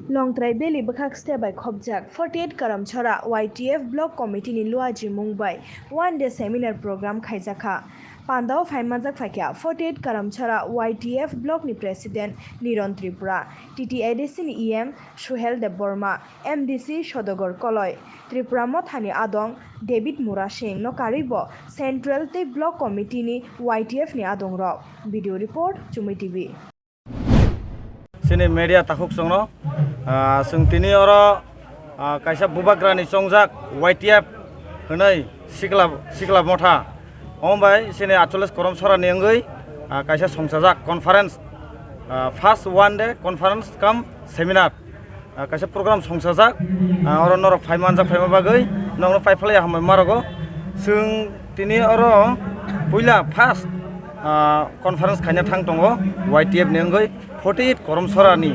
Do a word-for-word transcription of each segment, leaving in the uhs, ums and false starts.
Longtrai Valley bwkhak ste bai khopjak forty-eight Karamchara Y T F Block Committee ni luaji mung bai one day seminar program khaijakha. Pandao phaimanjak phaikha forty-eight Karamchara Y T F Block ni President Niron Tripura, T T A D C ni E M Suhel Debbarma, M D C Sodogor Koloi, Tripura Mothani adong David Murasing no karwi bo Central tei Block Committee ni Y T F ni adong rok. Video report, Chumui T V. Chini media takhuk chwngno, ah, chwng tini oro, ah, kaisa bubagrani chongjak Y T F hwnwi sikla, sikla motha. Omo bai chini atchollis Korom Sorani wngwi, ah, kaisa songchajak conference, ah, first one day conference cum seminar. Ah, kaisa program songchajak, ah, oro norok phai manjak phaima bagwi nokno paiphalaiya hambai marogo. Chwng tini oro puila first, ah, conference khaina thang tongo Y T F ni wngwi forty-eight Korom Sorani,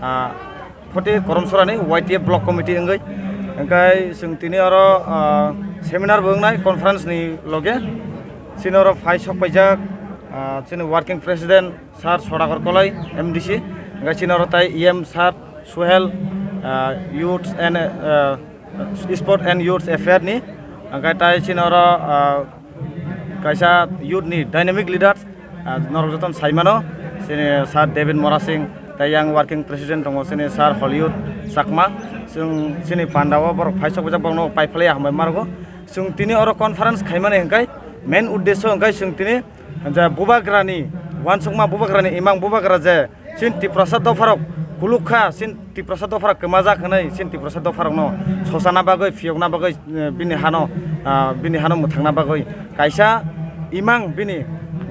ah, forty-eight Korom Sorani Y T F Block Committee wngwi. Hwnkhe chwng tini oro, ah, seminar bo wngnai conference ni loge. Chini oro phai sok paijak, ah, chini working president Sir Sodagor Koloi, M D C, hwnkhe chini oro tai E M Sir Suhel, ah, Youth and, ah, Sport and Youth Affair ni, hwnkhe tai chini oro, ah, kaisa youth ni dynamic leaders, ah, norok jotono sai mano, chini Sir David Morasing, tai yang working president tongo chini Sir Hollywood Chakma, chwng chini panda o borok phai sok paijak borokno paiphalaiya hambai marogo. Chwng tini oro conference khaimani hwnkhe main uddesho hwnkhe chwng tini je bubagrani uansukma bubagrani imang bubagra je chini Tiprasa dopharok kuluk kha, chini Tiprasa dopharok kwmajak hwnwi chini Tiprasa dopharokno sosana bagwi, phiyokna bagwi, eh, bini hano, ah, bini hano mwthangna bagwi kaisa imang bini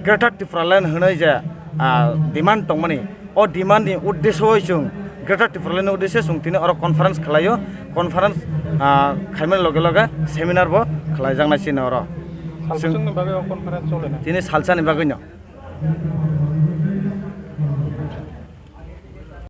Greater Tipraland hwnwi je, ah, demand tongmani. O demand ni uddesoi chwng Greater Tipraland ni uddesoi chwng tini oro conference khlaio, conference, ah, khaimani loge loge seminar bo khlaijaknai chini oro. Salsa Chwng- chwngni bagwi o conference chole na? Tini salsani bagwino.